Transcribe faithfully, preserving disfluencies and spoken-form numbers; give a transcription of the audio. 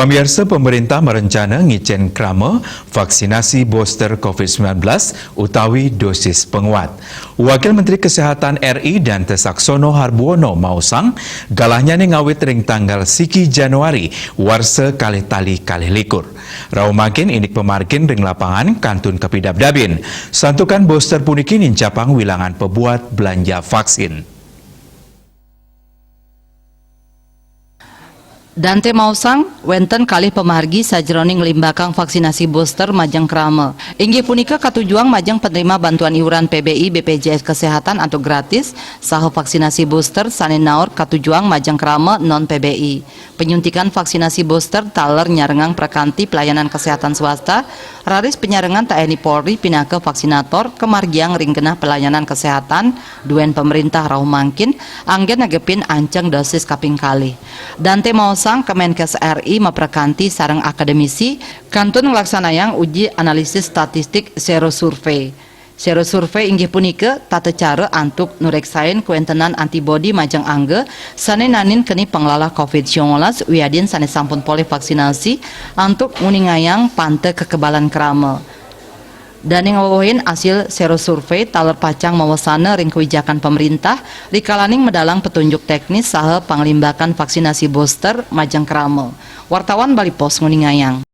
Pemirsa, pemerintah merencana ngicén krama vaksinasi booster COVID sembilan belas utawi dosis penguat. Wakil Menteri Kesehatan R I Dante Saxono Harbuono maosang, galahnyané ngawit ring tanggal siki Januari warsa kalih tali kalih likur. Rauh mangkin indik pamargin ring lapangan kantun kapidabdabin. Santukan booster puniki nincapang wilangan pabuat belanja vaksin. Dante maosang, wénten kalih pamargi sajeroning nglimbakang vaksinasi booster majeng krama. Inggih punika katujuang majeng penerima bantuan iuran P B I B P J S Kesehatan antuk gratis, saha vaksinasi booster sané naur katujuang majeng krama non P B I. Penyuntikan vaksinasi booster taler nyarengang prakanti pelayanan kesehatan swasta, raris penyarengan T N I Polri pinaka vaksinator kamargiang ring genah pelayanan kesehatan duén pemerintah rauh mangkin, anggén negepin anceng dosis kaping kalih. Dante maosang, Kemenkes R I maprakanti sareng akademisi kantun nglaksanayang uji analisis statistik serosurvei. Serosurvei inggih punika tata cara antuk nureksain kawéntenan antibodi majeng angga sané naenin keni panglalah COVID sembilan belas wiadin sané sampun polih vaksinasi antuk nguningayang panta kekebalan krama. Dané ngwewehin asil serosurvei taler pacang mawesana ring kawijakan pemerintah rikalaning medalang petunjuk teknis saha panglimbakan vaksinasi booster majeng krama. Wartawan Bali Post nguningayang.